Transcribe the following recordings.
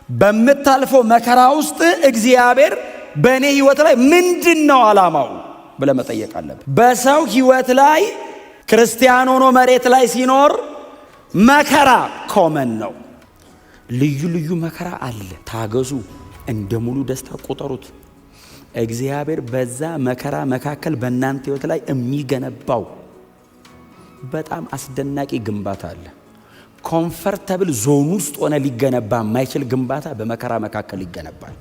በምታልፈው መከራ ውስጥ እግዚአብሔር በእኔ ህይወት ላይ ምንድን ነው ዓላማው ብለህ መጠየቅ አለብህ። በሰው ህይወት ላይ ክርስቲያን ሆኖ መሬት ላይ ሲኖር መከራ common ነው። ልዩ ልዩ መከራ አለ። ታገሱ፣ እንደ ሙሉ ደስታ ቁጠሩት። እግዚአብሔር በዛ መከራ መካከል በእናንተ ህይወት ላይ የሚገነባው በጣም አስደናቂ ግንባታ አለ። Comfortable zone ውስጥ ሆነ ሊገነባ የማይችል ግንባታ በመከራ መካከል ይገነባል።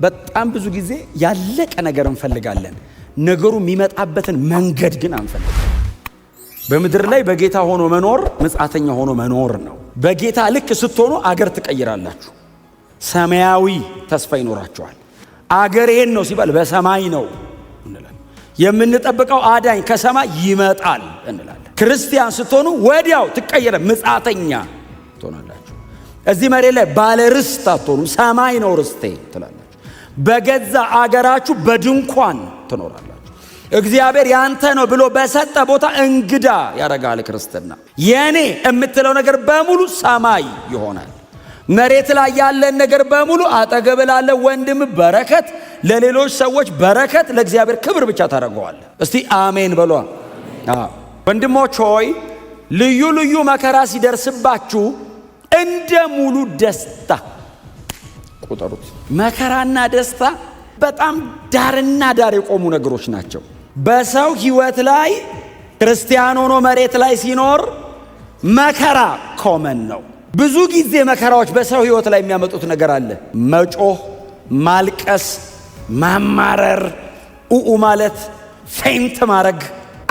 በጣም ብዙ ጊዜ ያለቀ ነገር እንፈልጋለን። ነገሩ የሚመጣበትን መንገድ ግን አንፈልግም። በምድር ላይ በጌታ ሆኖ መኖር መጻተኛ ሆኖ መኖር ነው። በጌታ ልክ ስትሆኑ አገር ትቀይራላችሁ። ሰማያዊ ተስፋ ይኖራችኋል። አገር ይሄን ነው ሲባል በሰማይ ነው እንላለን። የምንጠብቀው አዳኝ ከሰማይ ይመጣል እንላለን። ክርስቲያን ስትሆኑ ወዲያው ትቀየረ መጻተኛ ትሆናላችሁ። እዚህ መሬት ላይ ባለ ርስት አትሆኑ፣ ሰማይ ነው ርስቴ ትላላችሁ። በገዛ አገራችሁ በድንኳን ትኖራላችሁ። እግዚአብሔር ያንተ ነው ብሎ በሰጠ ቦታ እንግዳ ያደርጋል። ክርስትና የኔ የምትለው ነገር በሙሉ ሰማይ ይሆናል። መሬት ላይ ያለን ነገር በሙሉ አጠገብ ላለ ወንድም በረከት፣ ለሌሎች ሰዎች በረከት፣ ለእግዚአብሔር ክብር ብቻ ታደርገዋለህ። እስቲ አሜን በሏ። ወንድሞች ሆይ፣ ልዩ ልዩ መከራ ሲደርስባችሁ እንደ ሙሉ ደስታ ቁጠሩት። መከራና ደስታ በጣም ዳርና ዳር የቆሙ ነገሮች ናቸው። በሰው ሕይወት ላይ ክርስቲያን ሆኖ መሬት ላይ ሲኖር መከራ common ነው። ብዙ ጊዜ መከራዎች በሰው ሕይወት ላይ የሚያመጡት ነገር አለ። መጮህ፣ ማልቀስ፣ ማማረር፣ ኡኡ ማለት፣ faint ማድረግ፣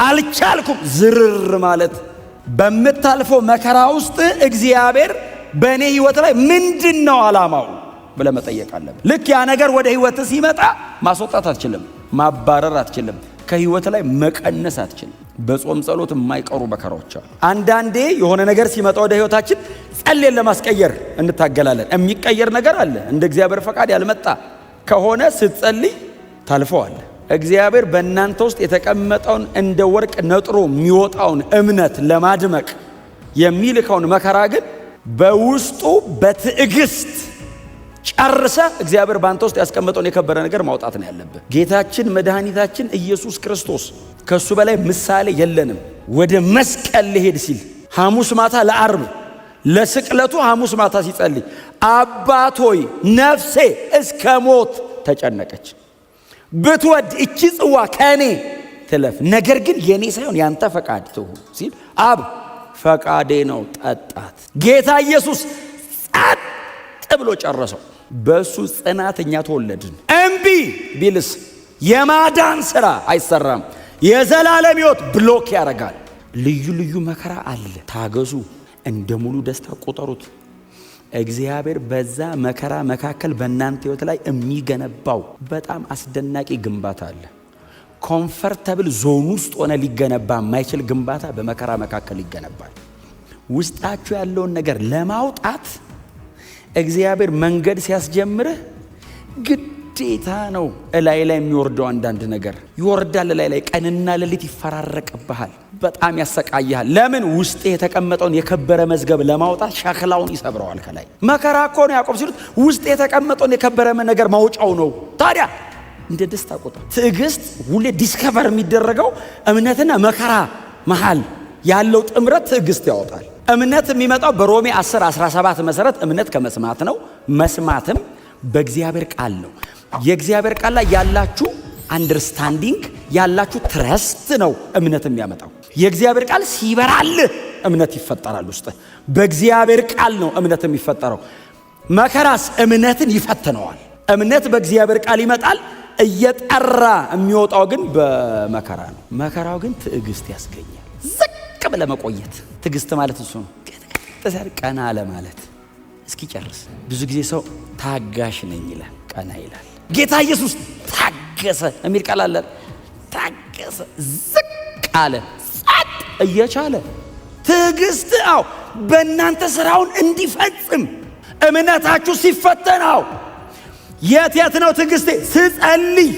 አልቻልኩም ዝርር ማለት። በምታልፈው መከራ ውስጥ እግዚአብሔር በእኔ ሕይወት ላይ ምንድን ነው ዓላማው ብለህ መጠየቅ አለብህ። ልክ ያ ነገር ወደ ሕይወት ሲመጣ ማስወጣት አትችልም፣ ማባረር አትችልም፣ ከሕይወት ላይ መቀነስ አትችልም። በጾም ጸሎት የማይቀሩ መከራዎች አሉ። አንዳንዴ የሆነ ነገር ሲመጣ ወደ ሕይወታችን ጸልየን ለማስቀየር እንታገላለን። የሚቀየር ነገር አለ። እንደ እግዚአብሔር ፈቃድ ያልመጣ ከሆነ ስትጸልይ ታልፈዋል። እግዚአብሔር በእናንተ ውስጥ የተቀመጠውን እንደ ወርቅ ነጥሮ የሚወጣውን እምነት ለማድመቅ የሚልከውን መከራ ግን በውስጡ በትዕግስት ጨርሰ እግዚአብሔር በአንተ ውስጥ ያስቀመጠውን የከበረ ነገር ማውጣት ነው ያለብህ። ጌታችን መድኃኒታችን ኢየሱስ ክርስቶስ፣ ከእሱ በላይ ምሳሌ የለንም። ወደ መስቀል ሊሄድ ሲል ሐሙስ ማታ ለአርብ ለስቅለቱ ሐሙስ ማታ ሲጸልይ፣ አባት ሆይ፣ ነፍሴ እስከ ሞት ተጨነቀች፣ ብትወድ እቺ ጽዋ ከእኔ ትለፍ፣ ነገር ግን የእኔ ሳይሆን ያንተ ፈቃድ ትሁን ሲል አብ ፈቃዴ ነው ጠጣት። ጌታ ኢየሱስ ጸጥ ብሎ ጨረሰው። በእሱ ጽናት እኛ ተወለድን። እምቢ ቢልስ የማዳን ስራ አይሰራም። የዘላለም ሕይወት block ያደርጋል። ልዩ ልዩ መከራ አለ። ታገሱ፣ እንደ ሙሉ ደስታ ቁጠሩት። እግዚአብሔር በዛ መከራ መካከል በእናንተ ሕይወት ላይ የሚገነባው በጣም አስደናቂ ግንባታ አለ። Comfortable zone ውስጥ ሆነ ሊገነባ የማይችል ግንባታ በመከራ መካከል ይገነባል። ውስጣችሁ ያለውን ነገር ለማውጣት እግዚአብሔር መንገድ ሲያስጀምርህ ግዴታ ነው። እላይ ላይ የሚወርደው አንዳንድ ነገር ይወርዳል። እላይ ላይ ቀንና ሌሊት ይፈራረቅብሃል። በጣም ያሰቃይሃል። ለምን? ውስጥ የተቀመጠውን የከበረ መዝገብ ለማውጣት ሸክላውን ይሰብረዋል። ከላይ መከራ እኮ ነው ያዕቆብ ሲሉት ውስጥ የተቀመጠውን የከበረ ነገር ማውጫው ነው። ታዲያ እንደ ደስታ ቁጠር። ትዕግስት ሁሌ discover የሚደረገው እምነትና መከራ መሃል ያለው ጥምረት ትዕግስት ያወጣል። እምነት የሚመጣው በሮሜ 10 17 መሰረት እምነት ከመስማት ነው። መስማትም በእግዚአብሔር ቃል ነው። የእግዚአብሔር ቃል ላይ ያላችሁ understanding፣ ያላችሁ trust ነው እምነት የሚያመጣው። የእግዚአብሔር ቃል ሲበራልህ እምነት ይፈጠራል ውስጥ። በእግዚአብሔር ቃል ነው እምነት የሚፈጠረው። መከራስ እምነትን ይፈትነዋል። እምነት በእግዚአብሔር ቃል ይመጣል። እየጠራ የሚወጣው ግን በመከራ ነው። መከራው ግን ትዕግስት ያስገኛል። ዝቅ ብለህ መቆየት ትዕግስት ማለት እሱ ነው። ቅጥቅጥ ቀና ለማለት እስኪጨርስ። ብዙ ጊዜ ሰው ታጋሽ ነኝ ይላል፣ ቀና ይላል። ጌታ ኢየሱስ ታገሰ የሚል ቃል አለ። ታገሰ፣ ዝቅ አለ፣ ጸጥ እየቻለ ትዕግስት። አው በእናንተ ስራውን እንዲፈጽም እምነታችሁ ሲፈተን። የት የት ነው ትዕግስቴ? ስጸልይ፣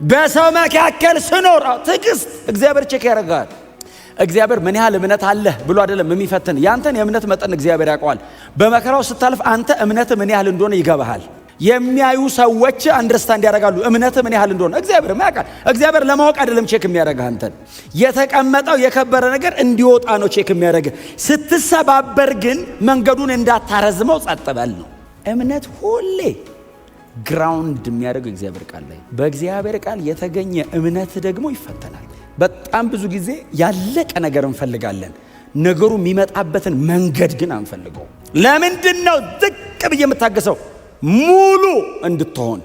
በሰው መካከል ስኖር። ትዕግስት እግዚአብሔር check ያደርጋል። እግዚአብሔር ምን ያህል እምነት አለህ ብሎ አይደለም የሚፈትን። ያንተን የእምነት መጠን እግዚአብሔር ያውቀዋል። በመከራው ስታልፍ አንተ እምነት ምን ያህል እንደሆነ ይገባሃል። የሚያዩ ሰዎች understand ያደርጋሉ እምነት ምን ያህል እንደሆነ። እግዚአብሔር ያውቃል። እግዚአብሔር ለማወቅ አይደለም check የሚያደርግህ አንተን። የተቀመጠው የከበረ ነገር እንዲወጣ ነው check የሚያደርግህ። ስትሰባበር ግን መንገዱን እንዳታረዝመው ጸጥ በል ነው። እምነት ሁሌ ground የሚያደርገው እግዚአብሔር ቃል ላይ። በእግዚአብሔር ቃል የተገኘ እምነት ደግሞ ይፈተናል። በጣም ብዙ ጊዜ ያለቀ ነገር እንፈልጋለን። ነገሩ የሚመጣበትን መንገድ ግን አንፈልገው። ለምንድን ነው ዝቅ ብዬ የምታገሰው? ሙሉ እንድትሆን፣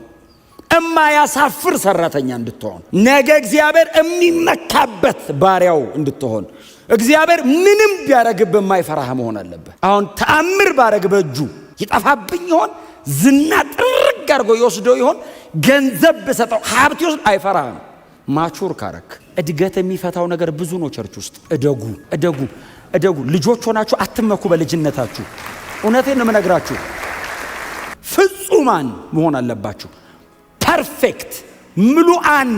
እማያሳፍር ሰራተኛ እንድትሆን፣ ነገ እግዚአብሔር የሚመካበት ባሪያው እንድትሆን፣ እግዚአብሔር ምንም ቢያረግብህ የማይፈራህ መሆን አለብህ። አሁን ተአምር ባረግ በእጁ ይጠፋብኝ ይሆን? ዝና ጥርግ አድርጎ ይወስደው ይሆን? ገንዘብ ብሰጠው ሀብት ይወስድ አይፈራህም። Mature ካረክ እድገት የሚፈታው ነገር ብዙ ነው። Church ውስጥ እደጉ፣ እደጉ፣ እደጉ። ልጆች ሆናችሁ አትመኩ በልጅነታችሁ። እውነቴን ነው የምነግራችሁ። ፍጹማን መሆን አለባችሁ። Perfect ምሉአን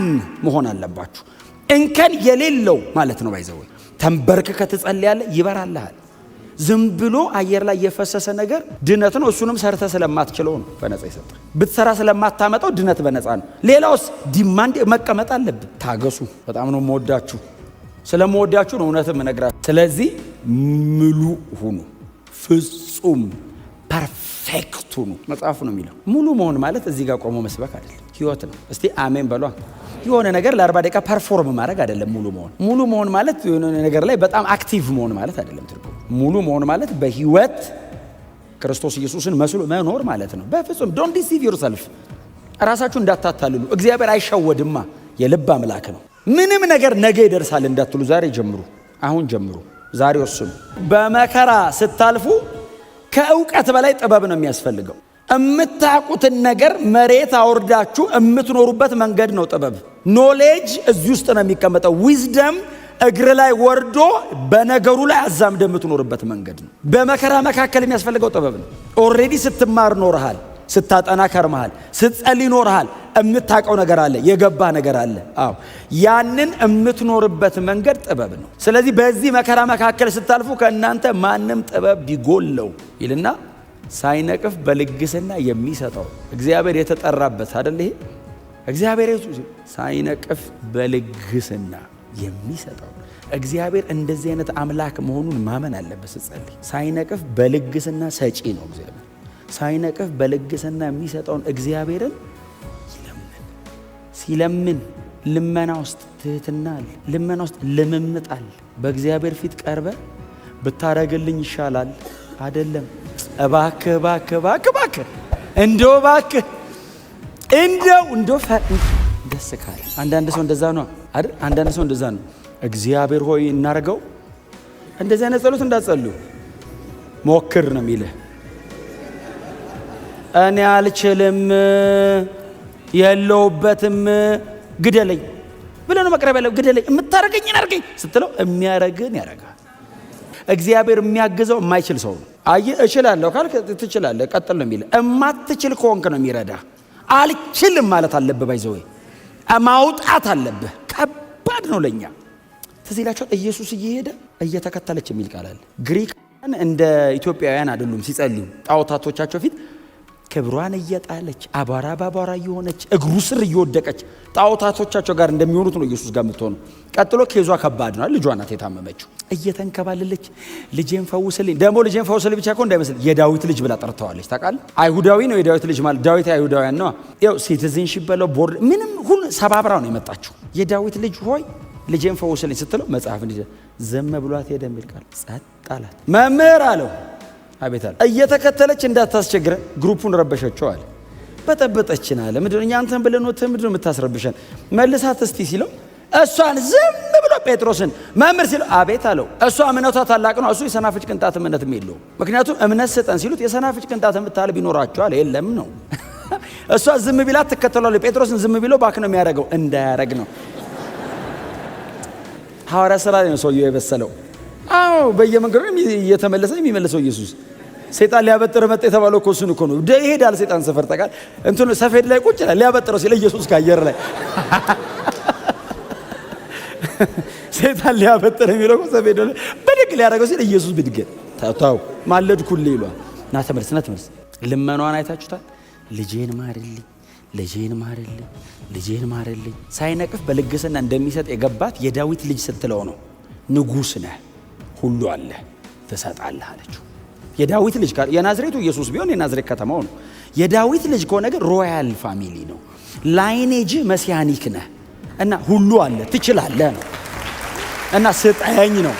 መሆን አለባችሁ። እንከን የሌለው ማለት ነው። By the way ተንበርክከህ ትጸልያለህ፣ ይበራልሃል። ዝም ብሎ አየር ላይ የፈሰሰ ነገር ድነት ነው። እሱንም ሰርተህ ስለማትችለው ነው በነፃ የሰጠህ። ብትሰራ ስለማታመጣው ድነት በነፃ ነው። ሌላውስ demand መቀመጥ አለብህ። ታገሱ። በጣም ነው የምወዳችሁ። ስለምወዳችሁ ነው እውነትም እነግራችሁ። ስለዚህ ምሉ ሁኑ፣ ፍጹም perfect ሁኑ። መጽሐፉ ነው የሚለው። ሙሉ መሆን ማለት እዚህ ጋር ቆሞ መስበክ አይደለም፣ ህይወት ነው። እስቲ አሜን በሏ። የሆነ ነገር ለ40 ደቂቃ perform ማድረግ አይደለም ሙሉ መሆን። ሙሉ መሆን ማለት የሆነ ነገር ላይ በጣም active መሆን ማለት አይደለም። ትርጉም ሙሉ መሆን ማለት በህይወት ክርስቶስ ኢየሱስን መስሎ መኖር ማለት ነው። በፍጹም don't deceive yourself፣ ራሳችሁ እንዳታታልሉ። እግዚአብሔር አይሸወድማ፣ የልብ አምላክ ነው። ምንም ነገር ነገ ይደርሳል እንዳትሉ ዛሬ ጀምሩ፣ አሁን ጀምሩ፣ ዛሬ ወስኑ። በመከራ ስታልፉ ከእውቀት በላይ ጥበብ ነው የሚያስፈልገው። የምታውቁትን ነገር መሬት አውርዳችሁ የምትኖሩበት መንገድ ነው ጥበብ። Knowledge እዚህ ውስጥ ነው የሚቀመጠው። Wisdom እግር ላይ ወርዶ በነገሩ ላይ አዛምደ የምትኖርበት መንገድ ነው። በመከራ መካከል የሚያስፈልገው ጥበብ ነው። Already ስትማር ኖርሃል፣ ስታጠና ከርመሃል፣ ስትጸልይ ኖርሃል። የምታውቀው ነገር አለ፣ የገባ ነገር አለ። አዎ ያንን የምትኖርበት መንገድ ጥበብ ነው። ስለዚህ በዚህ መከራ መካከል ስታልፉ ከእናንተ ማንም ጥበብ ቢጎለው ይልና ሳይነቅፍ በልግስና የሚሰጠው እግዚአብሔር የተጠራበት አይደል? ይሄ እግዚአብሔር ሳይነቅፍ በልግስና የሚሰጠው እግዚአብሔር እንደዚህ አይነት አምላክ መሆኑን ማመን አለበት። ስትጸልይ ሳይነቅፍ በልግስና ሰጪ ነው እግዚአብሔር። ሳይነቅፍ በልግስና የሚሰጠውን እግዚአብሔርን ይለምን። ሲለምን ልመና ውስጥ ትህትና አለ። ልመና ውስጥ ልምምጥ አለ። በእግዚአብሔር ፊት ቀርበ ብታረግልኝ ይሻላል አይደለም፣ እባክህ እባክህ እባክህ እባክህ እንደው እባክህ እንደው እንደው ደስ ካለ። አንዳንድ ሰው እንደዛ ነው አይደል? አንዳንድ ሰው እንደዛ ነው። እግዚአብሔር ሆይ እናርገው። እንደዚህ አይነት ጸሎት እንዳትጸልዩ። ሞክር ነው የሚልህ። እኔ አልችልም፣ የለውበትም፣ ግደለኝ ብለህ ነው መቅረብ ያለው። ግደለኝ፣ የምታረገኝን አርገኝ ስትለው የሚያረግን ያረጋል። እግዚአብሔር የሚያግዘው የማይችል ሰው ነው። አየህ፣ እችላለሁ ካልክ ትችላለህ፣ ቀጥል ነው የሚልህ። እማትችል ከሆንክ ነው የሚረዳ። አልችልም ማለት አለብህ። By the way ማውጣት አለብህ። ከባድ ነው ለኛ። ትዝ ይላችኋል፣ ኢየሱስ እየሄደ እየተከተለች የሚል ቃል አለ። ግሪካውያን እንደ ኢትዮጵያውያን አይደሉም። ሲጸልዩ ጣዖታቶቻቸው ፊት ክብሯን እየጣለች፣ አቧራ በአቧራ እየሆነች፣ እግሩ ስር እየወደቀች ጣዖታቶቻቸው ጋር እንደሚሆኑት ነው ኢየሱስ ጋር የምትሆነው። ቀጥሎ case ዋ ከባድ ነው። ልጇ ናት የታመመችው። እየተንከባለለች ልጄን ፈውስልኝ፣ ደግሞ ልጄን ፈውስልኝ ብቻ እኮ እንዳይመስል የዳዊት ልጅ ብላ ጠርተዋለች። ታውቃለህ? አይሁዳዊ ነው የዳዊት ልጅ ማለት፣ ዳዊት አይሁዳውያን ነው። ያው citizenship በለው ቦርድ ምንም ሁሉ ሰባብራ ነው የመጣችው። የዳዊት ልጅ ሆይ ልጄን ፈውስልኝ ስትለው መጽሐፍ እንዲህ ዝም ብሏት ሄደ የሚል ቃል፣ ጸጥ አላት። መምህር አለው። አቤት አለ። እየተከተለች እንዳታስቸግረ group ኡን ረበሸችው አለ። በጠበጠችን አለ። ምንድን ነው እኛ አንተን ብለን ወጥተህ ምንድን ነው የምታስረብሸን? መልሳት እስቲ ሲለው እሷን ዝም ብሎ ጴጥሮስን መምህር ሲለው አቤት አለው። እሷ እምነቷ ታላቅ ነው፣ እሱ የሰናፍጭ ቅንጣት እምነትም የለውም። ምክንያቱም እምነት ስጠን ሲሉት የሰናፍጭ ቅንጣት የምታህል ቢኖራቸዋል የለም ነው። እሷ ዝም ቢላት ትከተሏለች። ጴጥሮስን ዝም ቢለው back ነው የሚያደርገው፣ እንዳያረግ ነው። ሐዋርያ ሥራ ላይ ነው ሰውየው የበሰለው። አዎ በየመንገዱ እየተመለሰ የሚመለሰው ኢየሱስ። ሰይጣን ሊያበጥር መጣ የተባለው እኮ እሱን እኮ ነው። ይሄዳል ሰይጣን ሰፈር ጠቃል እንትኑ ሰፌድ ላይ ቁጭ ይላል። ሊያበጥረው ሲል ኢየሱስ ከአየር ላይ ሰይጣን ሊያበጥር የሚለው ሰፌድ ብድግ ሊያደርገው ሲል ኢየሱስ ብድግ ተው ማለድኩልህ ይሏል። ና ተመለስ፣ ና ተመለስ። ልመኗን አይታችሁታል። ልጄን ማርልኝ፣ ልጄን ማርልኝ፣ ልጄን ማርልኝ። ሳይነቅፍ በልግስና እንደሚሰጥ የገባት የዳዊት ልጅ ስትለው ነው። ንጉሥ ነህ፣ ሁሉ አለ፣ ትሰጣለህ አለችው። የዳዊት ልጅ የናዝሬቱ ኢየሱስ ቢሆን የናዝሬት ከተማው ነው። የዳዊት ልጅ ከሆነ ግን royal family ነው። Lineage messianic ነህ እና ሁሉ አለ፣ ትችላለህ ነው እና ስጠኝ ነው።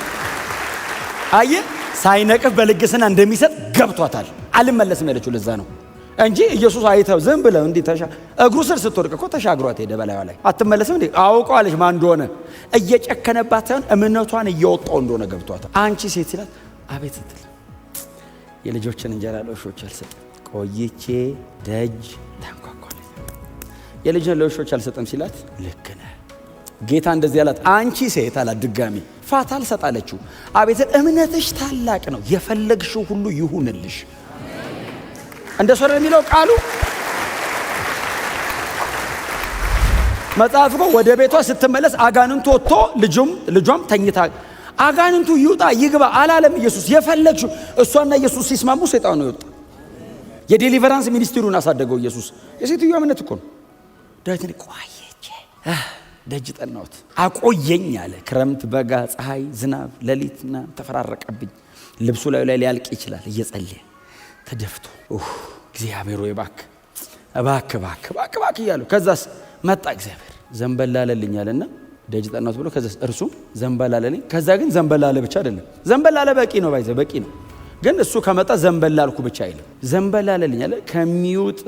አየህ፣ ሳይነቅፍ በልግስና እንደሚሰጥ ገብቷታል። አልመለስም ያለችው ለዛ ነው እንጂ ኢየሱስ አይተው ዝም ብለው እንዲህ እግሩ ስር ስትወድቅ እኮ ተሻግሯት ሄደ። በላይዋ ላይ አትመለስም እንዴ? አውቀዋለች ማን እንደሆነ። እየጨከነባት ሳይሆን እምነቷን እየወጣው እንደሆነ ገብቷታል። አንቺ ሴት ሲላት አቤት ስትል የልጆችን እንጀራ ለውሾች አልሰጥም፣ ቆይቼ ደጅ ታንኳኳለች። የልጅን ለውሾች አልሰጥም ሲላት ልክ ነህ ጌታ እንደዚህ አላት። አንቺ ሴት አላት ድጋሚ ፋታ አልሰጣለችው። አቤት እምነትሽ ታላቅ ነው፣ የፈለግሽው ሁሉ ይሁንልሽ። እንደ ሶረ የሚለው ቃሉ መጽሐፍ እኮ ወደ ቤቷ ስትመለስ አጋንንቱ ወጥቶ ልጇም ተኝታ አጋንንቱ ይውጣ ይግባ አላለም ኢየሱስ። የፈለግሽው እሷና ኢየሱስ ሲስማሙ ሰይጣኑ ይወጣ። የ deliverance ministry ውን አሳደገው ኢየሱስ። የሴትዮዋ እምነት እኮ ነው። ዳዊትን ቆየቼ ደጅ ጠናሁት አቆየኝ አለ። ክረምት፣ በጋ፣ ፀሐይ፣ ዝናብ፣ ሌሊትና ተፈራረቀብኝ። ልብሱ ላዩ ላይ ሊያልቅ ይችላል። እየጸለየ ተደፍቶ እግዚአብሔር ሆይ እባክህ እባክህ እባክህ እባክህ እባክህ እያሉ ከዛስ መጣ እግዚአብሔር ዘንበል አለልኝ አለና ደጅ ጠናሁት ብሎ ከዛስ እርሱም ዘንበል አለልኝ። ከዛ ግን ዘንበል አለ ብቻ አይደለም። ዘንበል አለ በቂ ነው፣ ባይዘ በቂ ነው። ግን እሱ ከመጣ ዘንበል አልኩ ብቻ አይልም። ዘንበል አለልኝ አለ። ከሚውጥ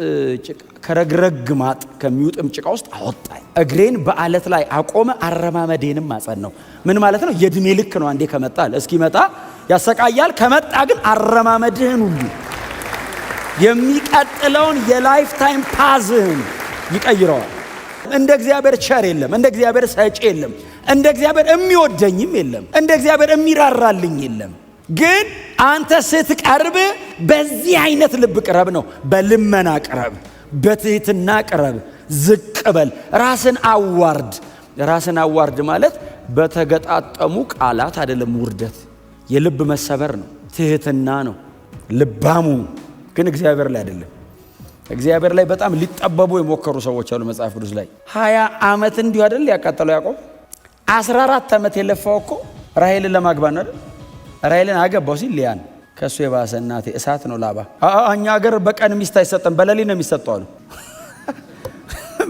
ጭቃ ከረግረግ ማጥ ከሚውጥም ጭቃ ውስጥ አወጣኝ። እግሬን በአለት ላይ አቆመ፣ አረማመዴንም አጸናው። ምን ማለት ነው? የእድሜ ልክ ነው። አንዴ ከመጣ አለ እስኪመጣ ያሰቃያል። ከመጣ ግን አረማመድህን ሁሉ የሚቀጥለውን የ lifetime path ህን ይቀይረዋል። እንደ እግዚአብሔር ቸር የለም፣ እንደ እግዚአብሔር ሰጪ የለም፣ እንደ እግዚአብሔር የሚወደኝም የለም፣ እንደ እግዚአብሔር የሚራራልኝ የለም። ግን አንተ ስትቀርብ በዚህ አይነት ልብ ቅረብ ነው። በልመና ቅረብ፣ በትህትና ቅረብ፣ ዝቅ በል፣ ራስን አዋርድ። ራስን አዋርድ ማለት በተገጣጠሙ ቃላት አይደለም። ውርደት የልብ መሰበር ነው፣ ትህትና ነው። ልባሙ ግን እግዚአብሔር ላይ አይደለም። እግዚአብሔር ላይ በጣም ሊጠበቡ የሞከሩ ሰዎች አሉ። መጽሐፍ ቅዱስ ላይ 20 ዓመት እንዲሁ አይደል ያቃጠለው ያዕቆብ። 14 ዓመት የለፋው እኮ ራሔልን ለማግባት ነው አይደል? ራሔልን አገባው ሲል ሊያን ከእሱ የባሰ እናቴ እሳት ነው ላባ። እኛ ሀገር በቀን ሚስት አይሰጥም በሌሊት ነው የሚሰጠው አሉ።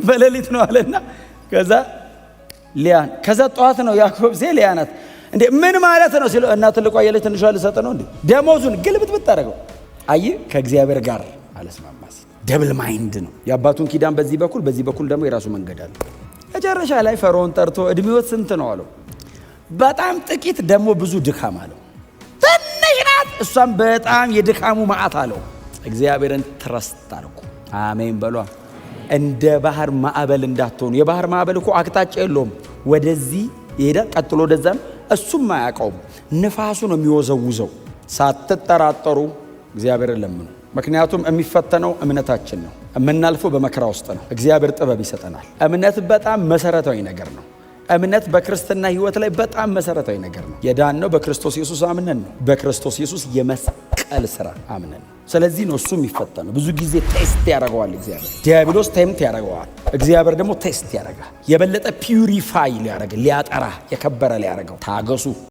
በሌሊት ነው አለና ከዛ ሊያን ከዛ ጠዋት ነው ያዕቆብ ሲል ሊያ ናት እንዴ ምን ማለት ነው ሲለው እና ትልቋ እያለች ትንሿ ልሰጥ ነው እንዴ? ደሞዙን ግልብጥብጥ አደረገው። አይ ከእግዚአብሔር ጋር አለስማማ ሲል double mind ነው። የአባቱን ኪዳን በዚህ በኩል በዚህ በኩል ደግሞ የራሱ መንገድ አለ። መጨረሻ ላይ ፈርዖን ጠርቶ እድሜዎት ስንት ነው አለው። በጣም ጥቂት ደግሞ ብዙ ድካም አለው። ትንሽ ናት እሷም በጣም የድካሙ መዓት አለው። እግዚአብሔርን trust አድርጉ። አሜን በሏ። እንደ ባህር ማዕበል እንዳትሆኑ። የባህር ማዕበል እኮ አቅጣጫ የለውም። ወደዚህ ይሄዳል፣ ቀጥሎ ወደዛም፣ እሱም አያውቀውም። ንፋሱ ነው የሚወዘውዘው። ሳትጠራጠሩ እግዚአብሔርን ለምኑ። ምክንያቱም የሚፈተነው እምነታችን ነው። የምናልፈው በመከራ ውስጥ ነው። እግዚአብሔር ጥበብ ይሰጠናል። እምነት በጣም መሰረታዊ ነገር ነው። እምነት በክርስትና ሕይወት ላይ በጣም መሰረታዊ ነገር ነው። የዳነው በክርስቶስ ኢየሱስ አምነን ነው። በክርስቶስ ኢየሱስ የመስቀል ስራ አምነን ነው። ስለዚህ ነው እሱ የሚፈተነው። ብዙ ጊዜ test ያደርገዋል እግዚአብሔር። ዲያብሎስ tempt ያደርገዋል፣ እግዚአብሔር ደግሞ test ያደርጋል። የበለጠ purify ሊያደርግ ሊያጠራ የከበረ ሊያደርገው። ታገሱ።